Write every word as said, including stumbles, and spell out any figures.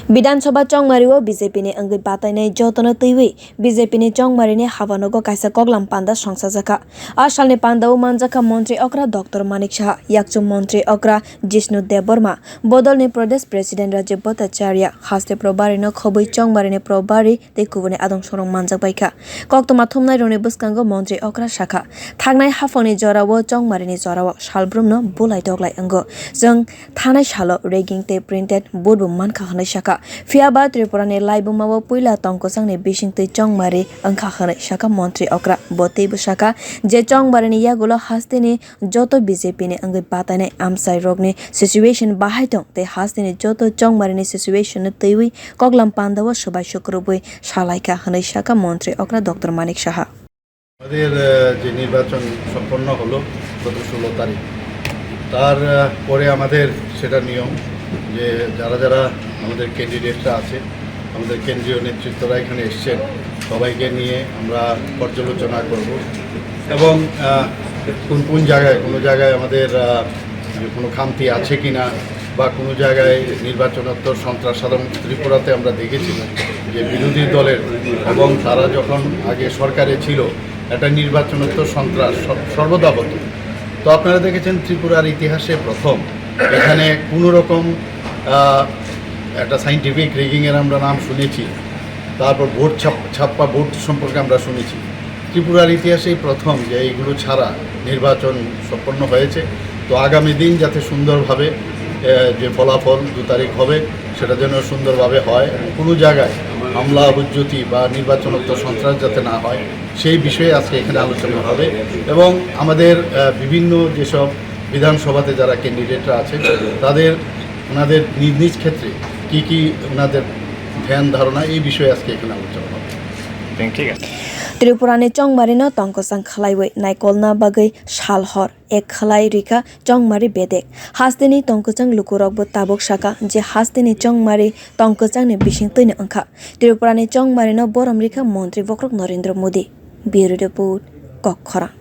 Bidhan Sabha chongmario B J P ni wngwi batainai jotono twiwi B J P ni chongmarini habanogo kaisa koklam panda songchajakha. A salni pandao manjakha Montri Okra Doctor Manik Saha, yakchu Montri Okra Jishnu Debbarma, bodolni Pradesh President Rajiv Bhattacharya, haste probari no khobwi chongmarini probari tei kubuni adong songrok manjak baikha. Koktwma thumnairokni bwskango Montri Okra sakha, thangnai haphangni jorao chongmarini jorao salbrumno bulai doglai wngo. Chwng thanai salo rigging tei printed vote bo mankha hwnwi sakha. Phiyaba Tripurani laibumao puila tongkwchangni bisingtwi chongmari wngkha hwnwi sakha Montri Okra. Bo teibo sakha je chongmarini yagulo hasteni joto B J P ni wngwi batainai amchairokni situation bahai tong tei hasteni joto chongmarini situation no twiwi koklam pandao swbai sukrubwi salaikha hwnwi sakha Montri Okra Doctor Manik Saha. আমাদের আহ, যে নির্বাচন সম্পন্ন হলো গত ষোলো তারিখ, তার আহ, পরে আমাদের সেটা নিয়ম যে যারা যারা আমাদের ক্যান্ডিডেটরা আছে, আমাদের কেন্দ্রীয় নেতৃত্বরা এখানে এসছেন, সবাইকে নিয়ে আমরা পর্যালোচনা করব এবং আহ, কোন কোন জায়গায়, কোনো জায়গায় আমাদের আহ, যে কোনো খামতি আছে কিনা বা কোনো জায়গায় নির্বাচনোত্তর সন্ত্রাস, সাধারণ ত্রিপুরাতে আমরা দেখেছি যে বিরোধী দলের এবং তারা যখন আগে সরকারে ছিল, একটা নির্বাচনোত্তর সন্ত্রাস সব-, সর্বদা হতো। তো আপনারা দেখেছেন ত্রিপুরার ইতিহাসে প্রথম এখানে কোনো রকম আহ, একটা সায়েন্টিফিক রিগিংয়ের আমরা নাম শুনেছি, তারপর ভোট ছাপ-, ছাপ্পা ভোট সম্পর্কে আমরা শুনেছি। ত্রিপুরার ইতিহাসেই প্রথম যে এইগুলো ছাড়া নির্বাচন সম্পন্ন হয়েছে। তো আগামী দিন যাতে সুন্দরভাবে আহ, যে ফলাফল দু তারিখ হবে, সেটা যেন সুন্দরভাবে হয় এবং কোনো জায়গায় হামলা হুজ্জুতি বা নির্বাচনোত্তর সন্ত্রাস যাতে না হয়, সেই বিষয়ে আজকে এখানে আলোচনা হবে। এবং আমাদের আহ, বিভিন্ন যেসব বিধানসভাতে যারা ক্যান্ডিডেটরা আছেন, তাদের ওনাদের নিজ নিজ ক্ষেত্রে কি কি ওনাদের ধ্যান ধারণা, এই বিষয়ে আজকে এখানে আলোচনা হবে। ঠিক আছে। Tripurani chongmarino tongkwchang khlaiwi naikolna bagwi sal hor ek khlai rikha chongmari bedek. Hasteni tongkwchang lukurokbo tabuk sakha je hasteni chongmari tongkwchangni bisingtwino wngkha. Tripurani chongmarino borom rikha Montri Bokrok Narendra Modi. Bureau Report, Kokkhorang.